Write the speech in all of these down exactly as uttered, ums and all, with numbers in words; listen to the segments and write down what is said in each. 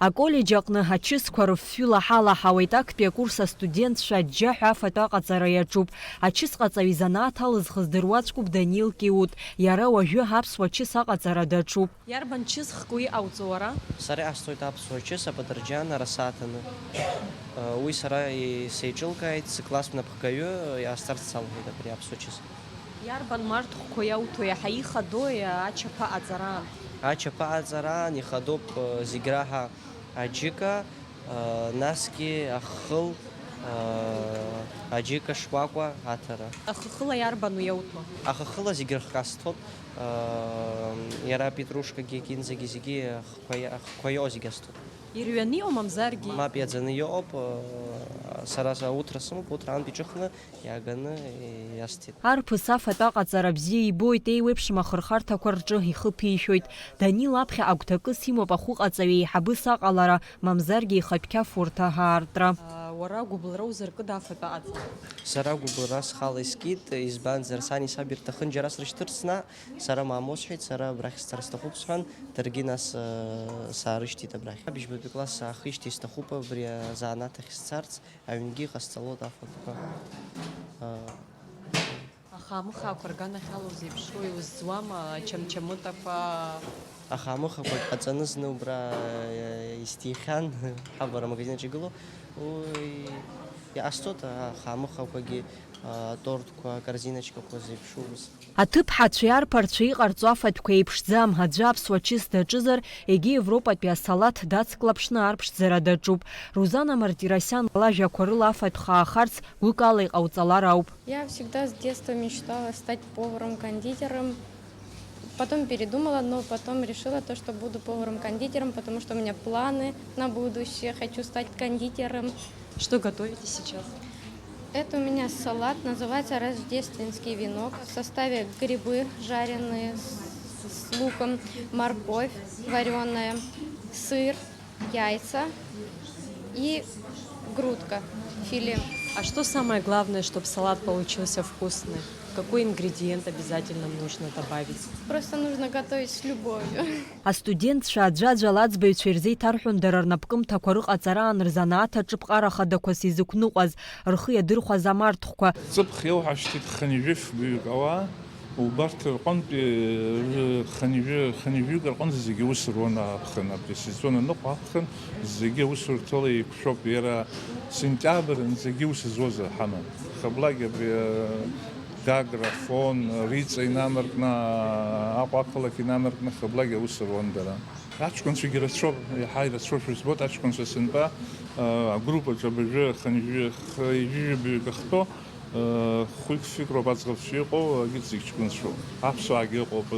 Аколлеџь аҟны ачысқәа рыфҩы лаҳа-лаҳауеит, актәи акурс астудентцәа аџьџьаҳәа афатә аҟаҵара иаҿуп. Ачысҟаҵаҩ изанааҭ алызхыз дыруаӡәкуп Данил Киут. Иара уажәы аԥсуа чыс аҟаҵара даҿуп. Иарбан чысхк уи иҟауҵо уара? Сара иҟасҵоит аԥсуа чыс апатырџьан арасааҭаны. Уи сара исеиҿылкааит, сыкласс напхгаҩы иҟасҵарц салҳәеит абри аԥсуа чыс. Иарбан марҭхәқәа иауҭо, иаҳа ихадои ачаԥа аҵараан? Ачаԥа аҵараан ихадоуп, э, зегь раҳа аџьыка, э, насгьы аххыл, э, аџьыка шкәакәа аҭара. Аххыла иарбану иауҭо? Аххыла зегь рыхк асҭоит, э, иара апетрушкагьы, акинзагьы зегьы ахқәа иа-, ахқәа иоуа зегь асҭоит. Ирҩаны иҟоу, мамзаргьы? Мап, иаӡаны иҟоуп, э, сара са уҭра сымоуп, уҭра аантә иҿыхны иааганы иасҭеит. Арԥыс афатә аҟаҵара бзиа ибоит, еиуеиԥшым ахырхарҭақәа рҿы ихы ԥишәоит. Данил аԥхьа агәҭакыс имоуп ахәыҟаҵаҩ еиҳабыс аҟалара, мамзаргьы ихатә қьафурҭа аартра. Уара гәыбылра узыркыда афатә аҟаҵара? Сара гәыбылра схала искит, избанзар, сани саби рҭахын џьара срышьҭырц наҟ, сара мамоу сҳәеит, сара абрахь сцар сҭахуп сҳәан, даргьы нас, э, саарышьҭит абрахь. Абыжьбатәи класс саахижьҭеи сҭахуп абри азанааҭ ахь сцарц. Аҩнгьы иҟасҵалоит афатәқәа. Аха амыхаақәа рганахьала узеиԥшроу, иузӡуама ачамчамытақәа? Аха амыхақәагь ҟаҵаны зны убра, э, исҭихьан, ҳабара амагазин аҿы игылоу. Уи иҟасҵоит, аха амыхақәагьы, а, атортқәа, акорзиночкақәа зеиԥшроу ус. Аҭыԥҳацәеи арԥарцәеи иҟарҵо афатәқәа еиԥшӡам, аӡәы аԥсуа чыс даҿызар, егьи Европатәи асалаҭ дацклаԥшны арԥшӡара даҿуп. Рузана Мартиросиан лажәақәа рыла афатә хаахарц гәыкала иҟауҵалар ауп. Я всегда с детства мечтала стать поваром-кондитером. Потом передумала, но потом решила то, что буду поваром-кондитером, потому что у меня планы на будущее. Хочу стать кондитером. Что готовите сейчас? Это у меня салат, называется рождественский венок. В составе грибы жареные с, с луком, морковь вареная, сыр, яйца и грудка, филе. А что самое главное, чтобы салат получился вкусный? Какой ингредиент обязательно нужно добавить? Просто нужно готовить с любовью. Астудентцәа аӡәаӡәала аӡбаҩцәа ирзеиҭарҳәон дара рнапкымҭақәа рыҟаҵараан рзанааҭ аҿы ԥҟара хадақәас изықәныҟәаз, рхы иадырхәаз амарҭхәқәа. Ҵыԥх иауҳашьҭит хынҩажәи фбаҩык ауаа, убарҭ рҟынтәи, э, хынҩажәи, хынҩажәаҩык рҟынӡа зегьы аус руан аԥхын, абри асезон аныҟоу аԥхын зегьы аусурҭала еиқәшәоуп, иара сентиабр нӡагьы аус зуазар ҳаман. Хаблагьы абри, э, Гагра, Фон, Риҵа инамаркны, Аҟәа ақалақь инамаркны Хаблагьы аус руан дара. Аҷкәынцәагьы рацәоуп, еиҳа ирацәоушәа збоит аҷкәынцәа сынтәа, агруппаҿы абыржәы хынҩажәи, хынҩажәи жәаҩык ахьтәоу, хәҩык-фҩык роуп аӡӷабцәа иҟоу, егьырҭ зегь ҷкәынцәоуп. Аԥсуаагьы ыҟоуп,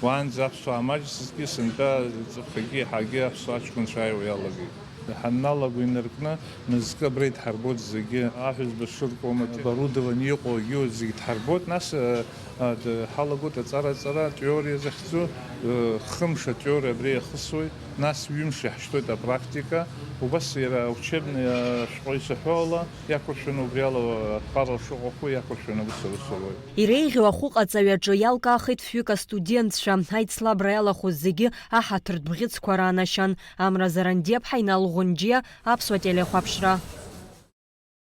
уаанӡа аԥсуаа маҷӡазҭгьы сынтәа ҵыԥхагьы еиҳагьы аԥсуа аҷкәынцәа ааиуа иалагеит. Ҳанналаго инаркны, мызкы абра идҳарбоит зегьы, аҳәызба шыркуа, оборудование иҟоу, егьиу зегьы дҳарбоит, нас, а, а, д-, ҳалагоит аҵара-ҵара, атеориа захьӡу, э, хымш атеориа абра иахысуеит, нас ҩымш иаҳшьҭуеит апрактика, убас иара аучебный, а, ашәҟәы исаҳәо ала, иақәыршәаны убри ала аԥҟара шыҟаху иақәыршәаны аус аус руеит. Иреиӷьу ахәыҟаҵаҩ аҿы иалкаахеит фҩык астудентцәа, аицлабра иалахәыз зегьы аҳаҭыртә бӷьыцқәа раанашьан. Амра Зарандиаԥҳа, Инал Ӷәынџьиа, Аԥсуа телехәаԥшра.